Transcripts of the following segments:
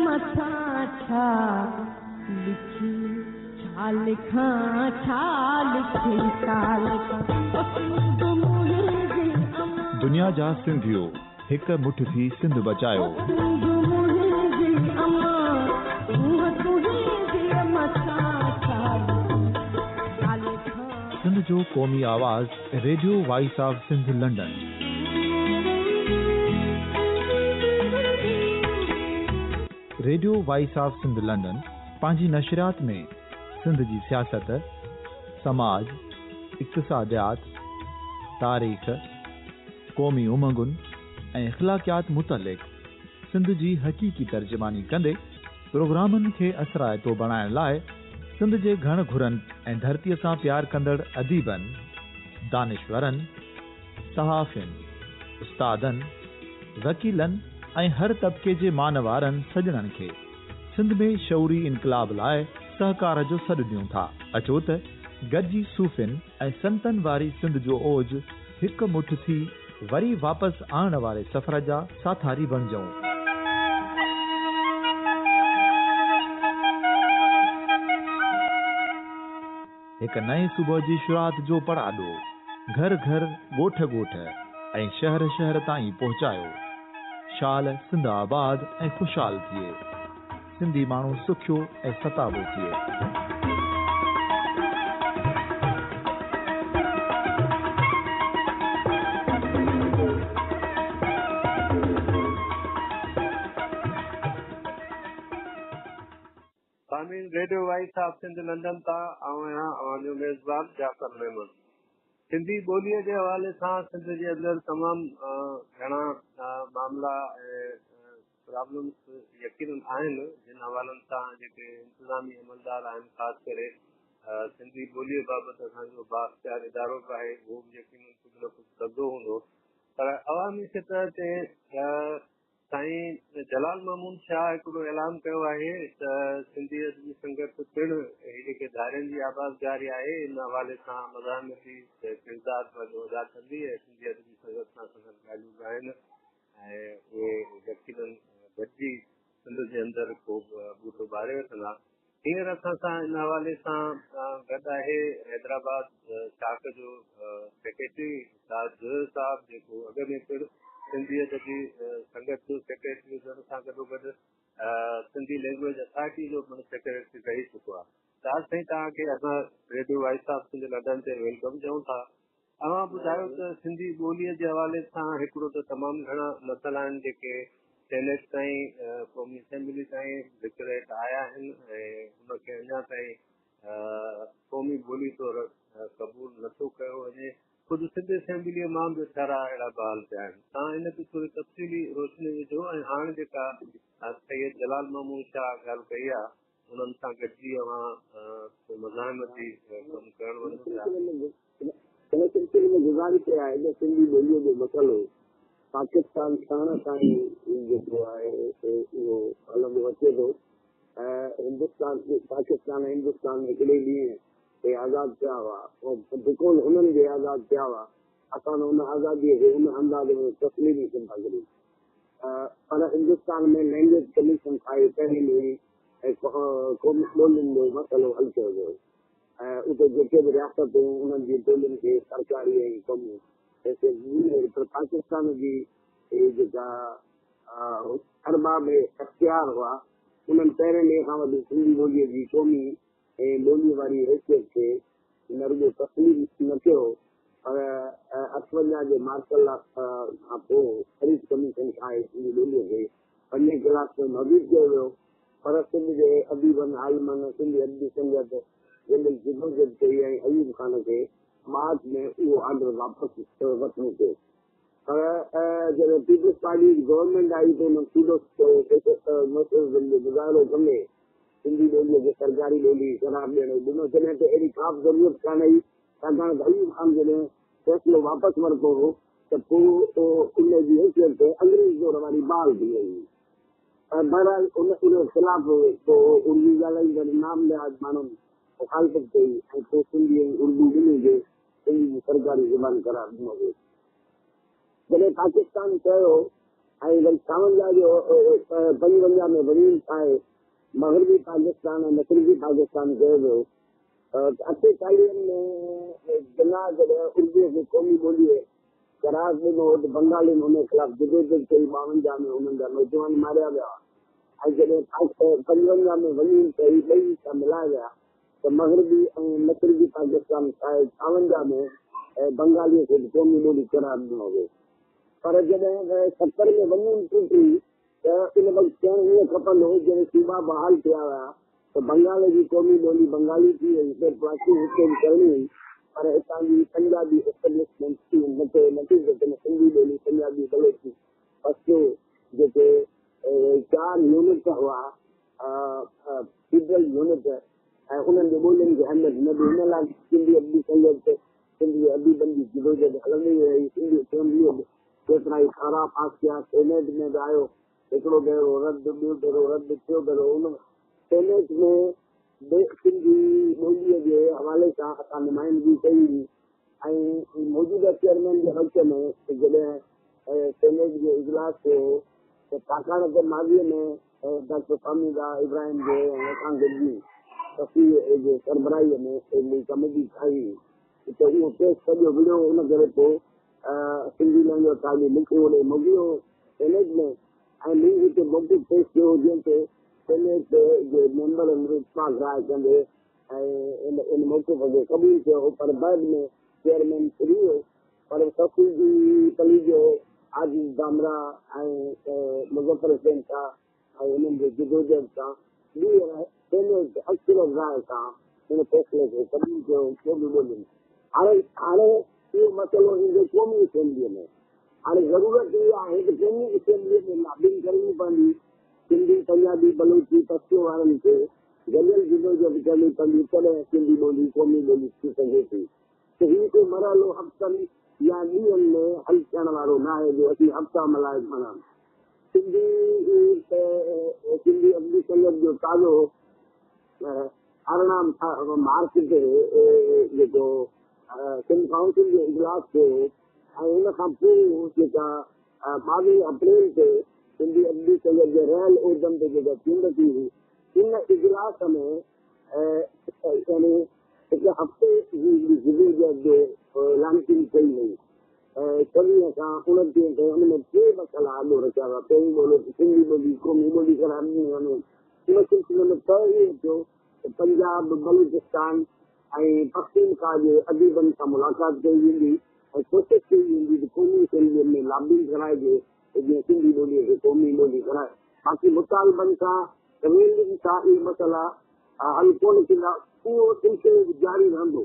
مٿان ڇا لکي، ڇا لکان، ڇا لکي، ڇا لکان، او سنڌ منهنجي امان. دنيا جا سنڌيو هڪ مٺ ٿي سنڌ بچايو. او سنڌ منهنجي امان، روح تنهنجي مٿان ڇا لکي، ڇا لکان. سنڌ جو قومي آواز radio voice of Sindh London. Radio voice of Sindh London پنهنجي نشريات ۾ سنڌ جي سياست، سماج، اقتصاديات، تاريخ، قومي امنگن ۽ اخلاقيات متعلق سنڌ جي حقيقي ترجماني ڪندي پروگرامن کي اثرائتو بڻائڻ لاء سنڌ جي گهڻ گهرن ۽ ڌرتيء سان پيار ڪندڙ اديبن، دانشورن، صحافين، استادن، وڪيلن ۽ هر طبقي جي مان وارن سڄڻن کي سنڌ ۾ شعوري انقلاب لاء سهڪار جو سڏ ڏيون ٿا. اچو ته گڏجي صوفين ۽ سنتن واري سنڌ جو اوج هڪ مٺ ٿي وري واپس آڻڻ واري سفر جا ساٿاري بڻجئون. هڪ نئين صبح جي شروعات جو پڙاڏو گهر گهر، ڳوٺ ڳوٺ ۽ شهر شهر تائين پهچايو. شال سنڌ آباد ۽ خوشحال ٿئي. سنڌي ماڻهو سکيو ۽ ستابو ٿئي. سامعين radio voice of Sindh London تان آئون آهيان اوهان جو ميزبان جعفر ميمڻ. سنڌي ٻوليء جي حوالي سان سنڌ جي اندر تمام گهڻا معاملا ۽ پرابلمس يقينن آهن جن حوالن سان جيڪي انتظامي عملدار آهن خاص ڪري سنڌي ٻوليء بابت اسان جو بااختيار ادارو به آهي اهو به يقينن ڪجهه نه ڪجهه ڪندو هوندو پر عوامي سطح تي سائين جلال محمود شاهه هڪڙو اعلان ڪيو آهي ته سنڌي ادبي سنگت پڻ هي جيڪي ڌارين جي آبادگاري آهي ان حوالي سان مزاحمتي ڪردار پنهنجو ادا ڪندي ۽ سنڌي ادبي سنگت سان سندن ڳالهيون به آهن ۽ اهي يقينن گڏجي سنڌ جي اندر ڪو ٻوٽو ٻاري وٺندا. هينئر اسان سان ان حوالي سان گڏ آهي حيدرآباد شاخ جو سيڪريٽري تاج جويو صاحب جيڪو اڳ ۾ پڻ سنڌي ادبي سنگت جو سيڪريٽري هجڻ سان گڏوگڏ سنڌي لينگويج اٿارٽي جو پڻ سيڪريٽري رهي چڪو آهي. تاج سائين توهان کي اسان radio voice of Sindh London تي welcome چئون ٿا. اوهان ٻڌايو ته سنڌي ٻوليء جي حوالي سان هڪڙو ته تمام گهڻا مسئلا آهن جيڪي سينيٽ تائين قومي اسيمبلي تائين ذڪر هيٺ آيا آهن ۽ ان کي اڃا تائين قومي ٻولي طور قبول نٿو ڪيو وڃي. خود سنڌ اسيمبليء مان به ٺهراء اهڙا بحال ٿيا آهن. توهان ان تي ٿوري تفصيلي روشني وجهو ۽ هاڻ جيڪا سيد جلال محمود شاهه ڳالهه ڪئي آهي انهن سان گڏجي اوهان ڪو مزاحمتي ڪم ڪرڻ وڃو پيا. ان سلسلي ۾ گذارش اها آهي ته سنڌي ٻوليء جو مسئلو پاڪستان ٺهڻ کان ئي جيڪو آهي اهو هلندو اچي ٿو ۽ هندستان پاڪستان ۽ هندستان هڪڙي ڏينهن تي آزاد ٿيا هئا بقول هنن جي آزاد ٿيا هئا اسان ان آزاديء کي ان انداز ۾ تسليم ئي ڪونه ٿا ڪريون پر هندستان ۾ لينگويج ڪميشن ٺاهي پهرين ڏينهن ئي قومي ٻولين جو مسئلو حل ڪيو ويو ۽ اتي جيڪي به رياستون انهن جي ٻولين کي سرڪاري ۽ قومي حيثيت ڏني وئي پر پاڪستان جي جيڪا ارباب اختيار هئا انهن پهرين ڏينهن کان وٺي سنڌي ٻوليء جي قومي ۽ ٻوليء واري حيثيت کي نه رڳو تسليم نه ڪيو پر 58 جي مارشل لا کان پوء خريد ڪميشن ٺاهي سنڌي ٻوليء کي پنجين ڪلاس ۾ محدود ڪيو ويو پر سنڌ جي اديبن، عالمن، سنڌي ادبي سنگت گڏيل جدوجھد ڪئي ۽ ايوب خان کي مارچ ۾ اهو آرڊر واپس وٺڻو پيو پر جڏهن پيپلز پارٽي جي گورنمينٽ آئي ته انهن سودو جو مظاهرو ڪندي سنڌي ٻوليء کي سرڪاري ٻولي قرار ڏيڻ جو ڏنو، جڏهن ته اهڙي ڪا به ضرورت ڪانه هئي، ڇاڪاڻ ته ايوب خان جڏهن فيصلو واپس ورتو هو ته پوء ان جي حيثيت انگريز دور واري بحال ٿي وئي هئي. پر بهرحال ان ان خلاف پوء اردو ڳالهائيندڙ نام نهاد ماڻهن مخالفت ڪئي ۽ پوء سنڌي ۽ اردو ٻنهي کي سنڌ جي سرڪاري زبان قرار ڏنو ويو. جڏهن پاڪستان ٺهيو. ऐं वरी 56 जो 55 में वञी ठाहे मग़रबी पाकिस्तान ऐं मशरिक़ी पाकिस्तान कयो वियो। 48 में जिन्ना जॾहिं उर्दूअ खे क़ौमी ॿोलीअ करार ॾिनो हो त बंगालियुनि हुन ख़िलाफ़ जिदोजहद कई, 52 में उन्हनि जा नौजवान मारिया विया ऐं जॾहिं 55 में वञी ठही ॿई हिसा मिलाया विया त मग़रबी ऐं मशरिक़ी पाकिस्तान ठाहे 56 में बंगालीअ खे बि क़ौमी ॿोली करार ॾिनो वियो। पर जॾहिं 70 में वञी टुटी त इन वक़्तु थियणु ईअं खपंदो हो, जॾहिं सूबा बहाल थिया हुआ त बंगाल जी क़ौमी ॿोली बंगाली थी वई, त बाक़ी हिते बि करणी हुई, पर हितां जी पंजाबी एस्टेब्लिशमेंट न थियो। नतीजे में सिंधी ॿोली, पंजाबी, बलोची, पश्तो जेके 4 यूनिट हुआ फेडरल यूनिट ऐं उन्हनि जे ॿोलियुनि खे अहमियत न ॾिनी। हिन लाइ सिंधी अदबी संगत, सिंधी अदीबनि जी जिदोजहद हलंदी रही। सिंधी असेंबलीअ बि केतिरा ई ठहिराव पास कया, सेनेट में बि आयो, हिकिड़ो भेरो रद्द, ॿियो भेरो रद्द, टियों भेरो। उन सेनेट में बि सिंधी ॿोलीअ जे हवाले सां असां नुमाइंदगी कई हुई ऐं मौजूदा चेयरमैन जे वक़्त में जॾहिं सेनेट जो इजलास थियो त छाकाणि त माज़ीअ में डॉक्टर फ़हमीदा इब्राहिम जे ऐं असां गॾिजी तफ़ीह जे सरबराहीअ में अहिड़ी कमेटी ठाही हुई त उहो केस सॼो विड़ियो। उन करे पोइ सिंधी लैंग्वेज अथॉरिटी मूंखे होॾे मोकिलियो सेनेट में ऐं मूं हिते मौक़िफ़ पेश कयो, जंहिं ते सेनेट जे मेंबरनि इतफ़ाक़ राय कंदे ऐं इन मौक़िफ़ खे क़बूल कयो। पर बाद में चेयरमैन फिरी वियो, पर सफ़ी जी पलीजो, आज़िज़ दामरा ऐं मुज़फ़र हुसैन शाह ऐं उन्हनि जे जिदोजहद सां ॿीहर सेनेट अक्सर राय सां हिन फ़ैसिले खे क़बूल कयो। क़ौमी ॿोलियुनि हाणे हाणे इहो मसइलो ईंदो क़ौमी असेंबलीअ में। हाणे ज़रूरत इहा आहे त क़ौमी असेंबलीअ में लॉबिंग करणी पवंदी, सिंधी, पंजाबी, बलोची, पश्तो वारनि खे गॾियल जिदोजहद करणी पवंदी, तॾहिं सिंधी ॿोली क़ौमी ॿोली थी सघे थी। त हीउ को मरहलो हफ़्तनि या ॾींहंनि में हल थियण वारो न आहे जो असीं हफ़्ता मल्हाए खणा। सिंधी सिंधी अदबी संगत जो ताज़ो 18 मार्च ते जेको सिंध काउंसिल जो इजलास थियो ऐं उन खां पोइ जेका 22 अप्रैल ते सिंधी अदबी संगत जे रहियल उहिदनि ते जेका चूंड थी हुई, उन इजलास में यानी हिकु हफ़्ते जी जिदोजहद जो लॉन्चिंग कई वई 26 खां 29 ताईं। हुन में टे मसइला आॾो रखिया विया। पहिरीं ॿोली सिंधी ॿोली क़ौमी ॿोली करार ॾिनी वञे। उन सिलसिले में तय इहो थियो त पंजाब, बलूचिस्तान ऐं पख्तूनख्वा जे अदीबनि सां मुलाक़ात कई वेंदी ऐं कोशिश कई वेंदी त क़ौमी असेंबलीअ में लॉबिंग कराइजे त जीअं सिंधी ॿोलीअ खे क़ौमी ॿोली कराए। बाक़ी मुतालबनि सां, रैलियुनि सां इहे मसइला हल कोन थींदा, उहो सिलसिलो जारी रहंदो।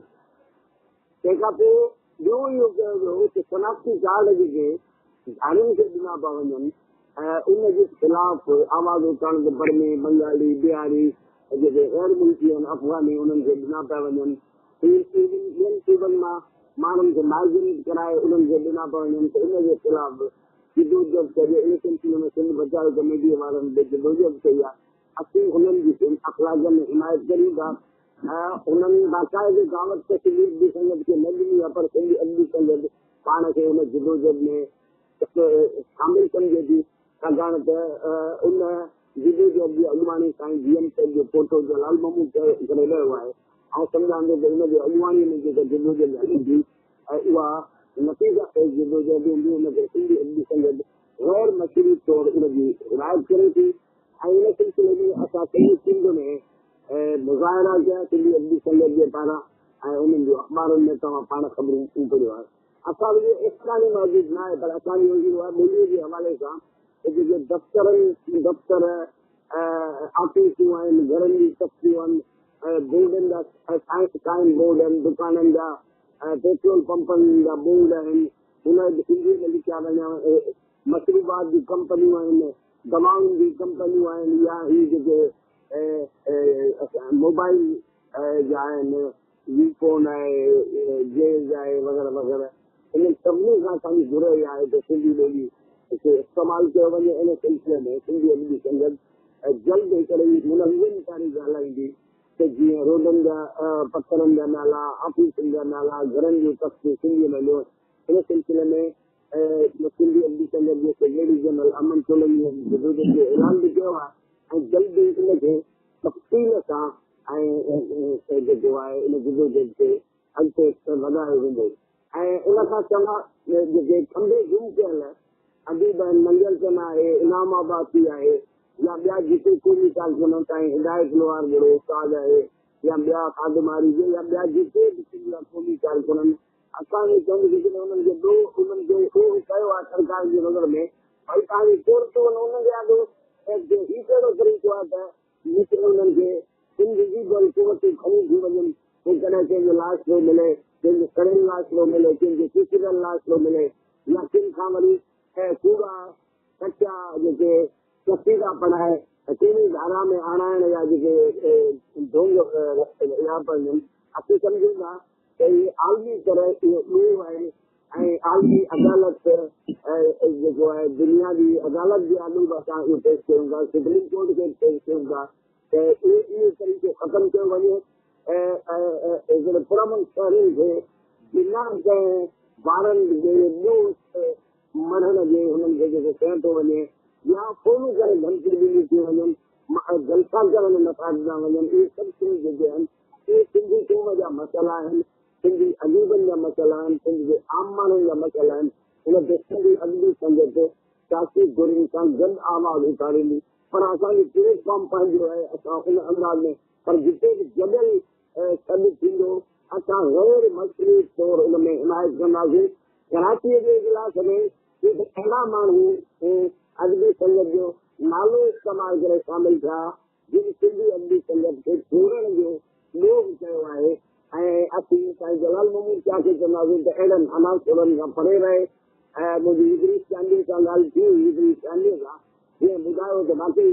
तंहिंखां पोइ ॿियो इहो कयो वियो त शनाख़्ती कार्ड जेके धारियुनि खे ॾिना पिया वञनि ऐं उन जे ख़िलाफ़ आवाज़ उथारण त बर्मे, बंगाली, बिहारी जेके ग़ैर मुल्की आहिनि, अफ़गानी, उन्हनि खे ॾिना पिया वञनि। ॿियनि सूबनि मां माण्हुनि खे माइग्रेट कराए उन्हनि खे ॾिना पिया वञनि त उन जे ख़िलाफ़ जिदोजहद कजे। इन सिलसिले में सिंध बचाओ कमेटीअ वारनि बि जिदोजहद कई आहे। असीं हुननि जी अख़लाक़ में हिमायत करियूं था। हुननि बाक़ाइदे दावत त सिंधी अदबी संगत खे न ॾिनी आहे, पर सिंधी अदबी संगत पाण खे हुन जिदोजहद में शामिल सम्झे थी, छाकाणि त उन जिदोजहद जी अॻुवाणी साईं जी एम सैद जो पोटो जलाल महमूद करे रहियो आहे। ऐं सम्झां थो त हुन जे अॻुवाणीअ में जेका जिदोजहद हले थी ऐं उहा नतीजा ख़ेज़ जिदोजहद हूंदी। हुन करे सिंधी अदबी संगत ग़ैर मशरूत तौर उन जी हिमायत करे थी ऐं इन सिलसिले में असां सॼी सिंध में मुज़ाहिरा कया सिंधी अदबी संगत जे पारां ऐं उन्हनि जो अख़बारुनि में तव्हां पाण ख़बरूं पढ़ियो आहे। असांजो इस्तानी मौजूदु न आहे, पर असांजो इहो आहे ॿोलीअ जे हवाले सां जेके दफ़्तरनि दफ़्तर ऑफिसूं आहिनि, घरनि जी तख़्तियूं आहिनि, बोर्डनि जा साइन बोर्ड आहिनि, दुकाननि जा, पेट्रोल पंपनि जा बोर्ड आहिनि, हुन सिंधीअ में लिखिया वञा। मशरूबात जी कंपनियूं आहिनि, दवाउनि जी कंपनियूं आहिनि, या ही जेके मोबाइल जा आहिनि, वीफोन आहे, जेज़ आहे, वग़ैरह वग़ैरह, इन्हनि सभिनी खां असांजी घुर इहा आहे त सिंधी ॿोली खे इस्तेमालु कयो वञे। इन सिलसिले में सिंधी अदबी संगत जल्द हिकिड़ी मुनज़म तारीख़ हलाईंदी त जीअं रोडनि जा पथरनि जा नाला, ऑफिसुनि जा नाला, घरनि जूं तख़्तियूं सिंधीअ में ॾियो। इन सिलसिले में सिंधी अदबी संगत जे सेक्रेटरी जनरल उन खां सवाइ जेके खंभे गुम कयल अदीब आहिनि, मंगल चन आहे, इनाम आबासी आहे, या ॿिया जेके क़ौमी कारकुननि ताईं हिदायत लोहार जहिड़ो उस्ताद आहे, या ॿिया खादमारी जे, या ॿिया जेके बि सिंध जा क़ौमी कारकुन आहिनि, असांखे चवंदो जेकॾहिं उन्हनि खे ॾोह उन्हनि खे ॾोह कयो आहे सरकार जी नज़र में, भई तव्हांजी कोर्ट उन्हनि जे आॾो हीउ कहिड़ो तरीक़ो आहे त मूंखे उन्हनि खे इनविजिबल कुवतूं खणी थी वञनि, पोइ कॾहिं कंहिंजो लाश थो मिले, कंहिंजो सड़ियल लाश थो मिले, कंहिंजो कुचरियल लाश थो मिले, या किन खां वरी कूड़ा कच्चा जेके कसीदा पढ़ाए क़ौमी धारा में आणाइण जा जेके ढोंग इहा पवंदा। असीं सम्झूं था त इहे आलमी तरह इहो ॾोह आहे ऐं आलमी अदालत जेको आहे दुनिया जी अदालत जे आॾो बि असां इहो पेश कयूं था, सुप्रीम कोर्ट खे पेश कयूं था त इहो तरीक़ो ख़तमु कयो वञे ऐं हिकिड़े पुरअमन शहरनि खे बिना कंहिं ॿारनि जे ॾोह मरण जे हुननि खे जेको कयो थो वञे या फ़ोन करे धमकी ॾिनी थी वञनि, जलसा करण नथा ॾिना वञनि। इहे सभु शयूं जेके आहिनि इहे सिंधी क़ौम जा मसइला आहिनि, सिंधी अदीबनि जा मसइला आहिनि, सिंध जे आम माण्हुनि जा मसइला आहिनि। हुन ते सिंधी अदबी संगत सियासी धुरियुनि सां गॾु आवाज़ उथारींदी, पर असांजो प्लेटफॉर्म पंहिंजो आहे, असां उन अंदाज़ में, पर जिते बि गॾियल सॾु थींदो असां गैर मशरूत तौर उन में हिमायत कंदासीं। कराचीअ जे इजलास में अहिड़ा माण्हू अदबी संगत जो नालो इस्तेमालु करे शामिल थिया जिन सिंधी अदबी संगत खे टोड़ण जो ॾोह कयो आहे। ऐं असीं साईं जलाल महमूद शाह खे चवंदासीं त अहिड़नि अनासुरनि खां परे रहे। ऐं मुंहिंजी इदरीस चांडियो सां ॻाल्हि थी हुई, इदरीस चांडियो सां जीअं ॿुधायो त वाकई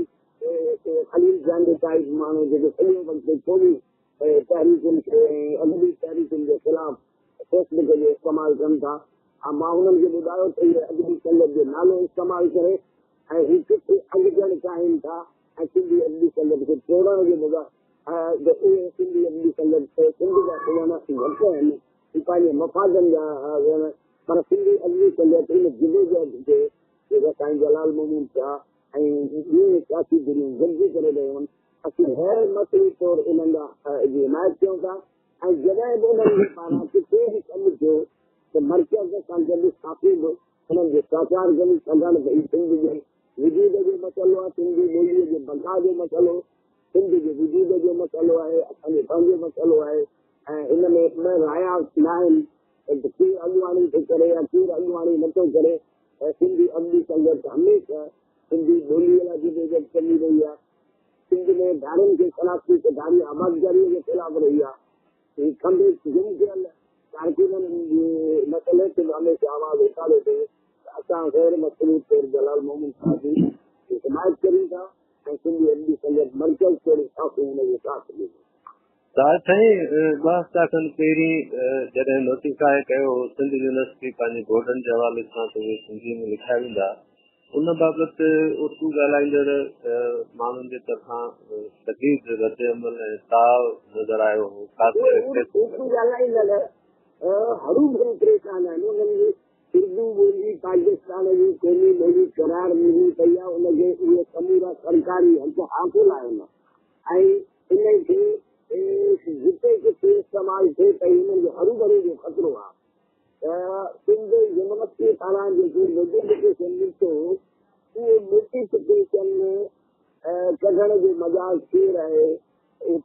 ख़लील चांडियो टाइप माण्हू जेके सॼो वक़्तु क़ौमी तहरीकुनि खे ऐं अदबी तहरीकुनि जे ख़िलाफ़ फेसबुक जो इस्तेमालु कनि था। ऐं मां हुननि खे ॿुधायो त इहे अदबी संगत जो नालो इस्तेमालु करे ऐं हू किथे अॻु चाहिनि था ऐं सिंधी अदबी संगत खे टोड़ण जो बजाए इहे सिंधी अदबी संगत सिंध जा सुञाण घटि आहिनि, हू पंहिंजे मफ़ादनि जा, पर सिंधी अदबी संगत इन जिदोजहद खे जेका साईं जलाल महमूद शाह ऐं ॿियूं सियासी धुरियूं गॾिजी करे रहियूं आहिनि, असीं गैर मसली तौर इन्हनि जा जी हिमायत कयूं था। ऐं जॾहिं बि उन्हनि जे पारां किथे बि कमु थियो त मर्कज़ सां गॾु साथी बि हुननि जो सहकार कनि, छाकाणि त हीउ सिंध जे वजूद जो मसइलो आहे, सिंधी ॿोलीअ जे बक़ा जो मसइलो, सिंध जे वजूद जो मसइलो आहे, असांजो पंहिंजो मसइलो आहे। ऐं हिन में ॿ राया न आहिनि त केरु अॻुवाणी थो करे या केरु अॻुवाणी नथो करे। ऐं सिंधी अदबी संगत हमेशह सिंधी ॿोलीअ लाइ जिदोजहद कंदी रही आहे। सिंध में धारियुनि खे ख़िलाफ़ थी त धारी आबादगारीअ जे ख़िलाफ़ रही आहे। ही खंभे गुम कयल कारकुननि जे मसइले ते बि हमेशह आवाज़ उथारे थो। असां गैर मसरूफ़ तौर जलाल मोहम्मद साहब जी हिमायत कयूं था ऐं सिंधी अदबी संगत मर्कज़ तौर साफ़ हुन जो साथ ॾिनो। साईं, ॿ हफ़्ता खनि पहिरीं जॾहिं नोटिफाई कयो हो सिंध यूनिवर्सिटी पंहिंजे बोर्डनि जे हवाले सां त उहे सिंधीअ में लिखिया वेंदा, उन बाबति उर्दू ॻाल्हाईंदड़ माण्हुनि जे तरफ़ां शदीद रद्द अमल ऐं ताव नज़र आयो हो। ख़ासि करे उर्दू ॻाल्हाईंदड़ हरू भरू परेशान आहिनि, उन्हनि जी उर्दू ॿोली पाकिस्तान जी क़ौमी ॿोली करार ॾिनी पई आहे, उनखे उहे समूरा सरकारी हक़ हासिल आहिनि ऐं इन खे जिते किथे इस्तेमालु थिए पई हुननि जो हरू भरू जो ख़तरो आहे। त सिंध यूनिवर्सिटी पारां जेको नोटिफिकेशन निकितो उहो नोटिफिकेशन कढण जो मजाज़ केरु आहे,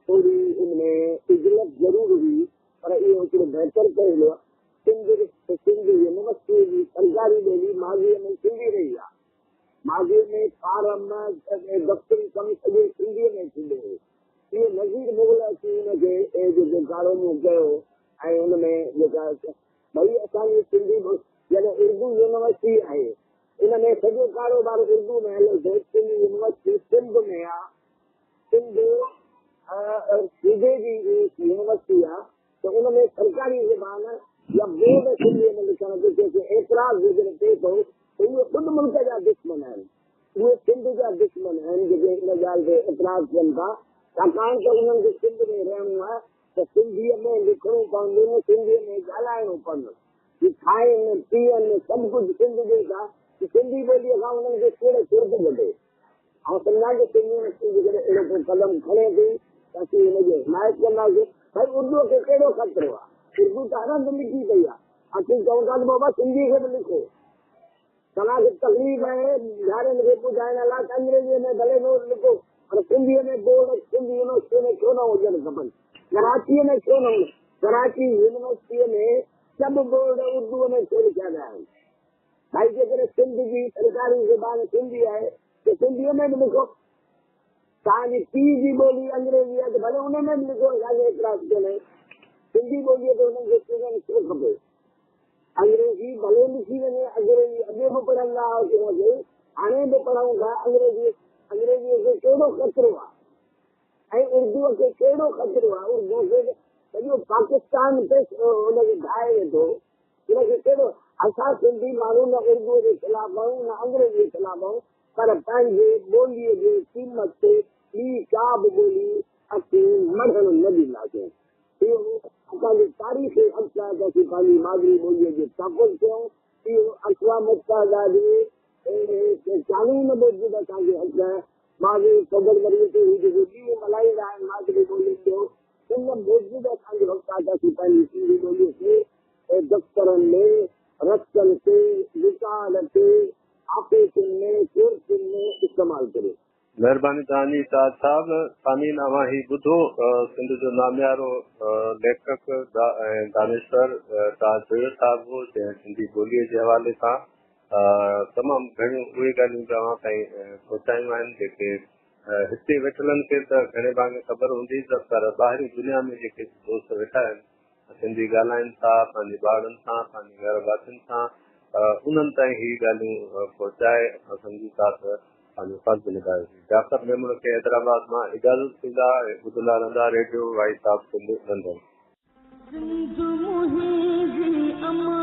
थोरी उन में उजलत ज़रूरु हुई, पर इहो हिकिड़ो बहितर पहलू आहे। सिंध यूनिवर्सिटी जी सरकारी ॿोली माज़ीअ में सिंधी रही आहे। माज़ीअ में फार्म दफ़्तरी कमु सॼो सिंधीअ में थींदो हो। इहो नज़ीर मुग़ल अची हुनखे जेको गाढ़ो मुंहुं कयो ऐं हुन में जेका भई असांजी सिंधी जॾहिं उर्दू यूनिवर्सिटी आहे इन में सॼो कारोबार उर्दू में हले थो। सिंध यूनिवर्सिटी सिंध में आहे, सिंध सूबे जी यूनिवर्सिटी आहे त उन में सरकारी ज़बान या बोर्ड सिंधीअ में लिखण ते कंहिंखे एतिराज़ जेकॾहिं थिए थो त उहे ख़ुदि मुल्क जा दुश्मन आहिनि, उहे सिंध जा दुश्मन आहिनि जेके इन ॻाल्हि ते एतिराज़ कनि था। छाकाणि त उन्हनि खे सिंध में रहणो आहे त सिंधीअ में लिखिणो पवंदो, सिंधीअ में ॻाल्हाइणो पवंदो, खाइनि पीअनि सभु कुझु सिंध जे था, सिंधी ॿोलीअ खां उन्हनि खे कहिड़े सुर थो कढे। ऐं सम्झां त सिंध यूनिवर्सिटी जेकॾहिं अहिड़ो को कदम खणे थी त असीं हुनजी हिमायत कंदासीं। भई उर्दूअ खे कहिड़ो ख़तरो आहे? उर्दू त हर हंधि लिखी पई आहे। असीं चऊं था त बाबा सिंधी खे बि लिखो। तव्हांखे तकलीफ़ आहे ॿारनि खे ॿुधाइण लाइ त अंग्रेज़ीअ में भले नोट लिखो, पर सिंधीअ में बोर्ड सिंध यूनिवर्सिटी में छो न हुजणु खपनि, कराचीअ में छो न हुजणु? कराची यूनिवर्सिटीअ में सभु बोर्ड उर्दूअ में छो लिखिया विया आहिनि? भाई जेकॾहिं सिंध जी सरकारी ज़बान सिंधी आहे त सिंधीअ में बि लिखो। तव्हांजी पीउ जी ॿोली अंग्रेज़ी आहे त भले उन में बि लिखो, असांखे एतिराज़ कोन्हे। सिंधी ॿोलीअ ते हुननि खे चुनणु छो खपे? अंग्रेज़ी भले लिखी वञे, अंग्रेज़ी अॻे बि पढ़ंदा हुआसीं, हाणे बि पढ़ूं था। अंग्रेज़ीअ खे कहिड़ो ख़तरो आहे ऐं उर्दूअ खे कहिड़ो ख़तरो आहे? उर्दू खे सॼो पाकिस्तान ते हुनखे ठाहे वेठो, हुनखे कहिड़ो? असां सिंधी माण्हू न उर्दूअ जे ख़िलाफ़ आहियूं न अंग्रेज़ीअ जे ख़िलाफ़ आहियूं, पर पंहिंजे ॿोलीअ जे क़ीमत ते ॿी का बि ॿोली असीं मढ़णु न ॾींदासीं। इहो असांजो तारीख़ी हक़ आहे त असीं पंहिंजी मादरी ॿोलीअ जो तहफ़ुज़ कयूं। इहो अक़वाम मुत्तहिदा जे कानून मूजिबि असांजो हक़ आहे। मादरी फ़ेब्रुवरीअ ते ही जेको ॾींहुं मल्हाईंदा आहिनि मादरी ॿोलियुनि जो, उन मूजिबि असांजो हक़ आहे त असीं पंहिंजी सिंधी ॿोलीअ खे दफ़्तरनि में, रस्तनि ते, दुकान ते, ऑफिसुनि में, कोर्टुनि में इस्तेमालु करियूं। महिरबानी तव्हांजी ताज साहब। सामीन, अव्हां ही ॿुधो सिंध जो नामियारो लेखक ऐं दानिश्वर ताज जोयो साहिब हो, जंहिं सिंधी ॿोलीअ जे हवाले सां तमामु घणियूं उहे ॻाल्हियूं बि अव्हां ताईं पहुचायूं आहिनि, जेके हिते वेठलनि खे त घणे भाङे ख़बर हूंदी, त पर ॿाहिरीं दुनिया में जेके दोस्त वेठा आहिनि, सिंधी ॻाल्हाइनि था पंहिंजे ॿारनि सां, पंहिंजे घर भातियुनि सां, उन्हनि ताईं ही ॻाल्हियूं पहुचाए असां सम्झूं था त पंहिंजो फ़र्ज़ु निभायोसीं। जाफ़र मेमण खे हैदराबाद मां इजाज़त ॾींदा ऐं ॿुधंदा रहंदा radio voice of Sindh London. Sindh मुंहिंजी अम्मा,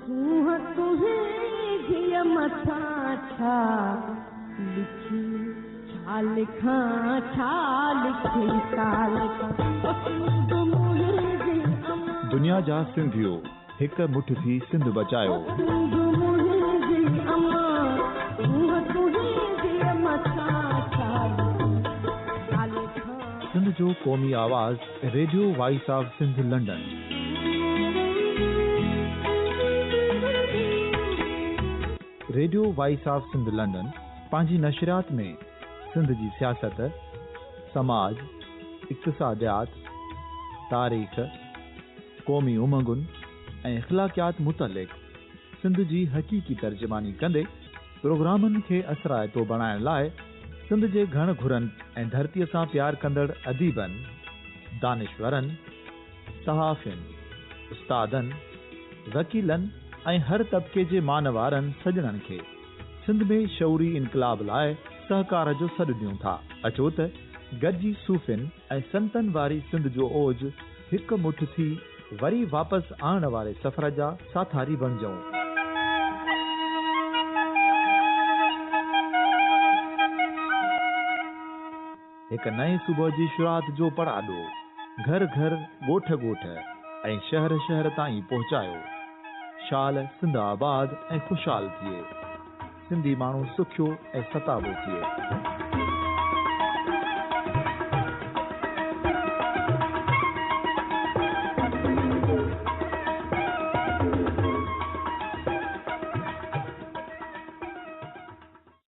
सूंहं तुंहिंजी मथां छा लिखी, छा लिखां, छा लिखी, छा लिखां। ओ सिंध मुंहिंजी अम्मा, दुनिया जा सिंधियो हिक मुठ थी सिंध बचायो। सिंध मुंहिंजी अम्मा, सूंहं तुंहिंजी मथां छा लिखी, छा लिखां। सिंध जो क़ौमी आवाज़ radio voice of Sindh London. Radio voice of Sindh London पंहिंजी नशरियात में सिंध जी सियासत, समाज, इक़्तिसादियात, तारीख़, क़ौमी उमंगुनि ऐं इख़लाक़ियात मुतालिक़ सिंध जी हक़ीक़ी तर्जुमानी कंदे प्रोग्रामनि खे असराइतो बणाइण लाइ सिंध जे घण घुरनि ऐं धरतीअ सां प्यार कंदड़ अदीबनि, दानिश्वरनि, सहाफ़ियुनि, उस्तादनि, वकीलनि ऐं हर तबिके जे मान वारनि सॼणनि खे सिंध में शऊरी इनकलाब लाइ सहकार जो सॾु ॾियूं था। अचो त गॾिजी सूफ़ियुनि ऐं संतनि वारी सिंध जो ओज हिक मुठ थी वरी वापसि आणण वारे सफ़र जा साथारी बणिजूं। हिक नए सुबुह जी शुरूआत जो पड़ाॾो घर घर, ॻोठ ॻोठ ऐं शहर शहर ताईं पहुचायो। शाल सिंध आबाद ऐं ख़ुशहाल थिए। सिंधी माण्हू सुखियो ऐं सताबो थिए।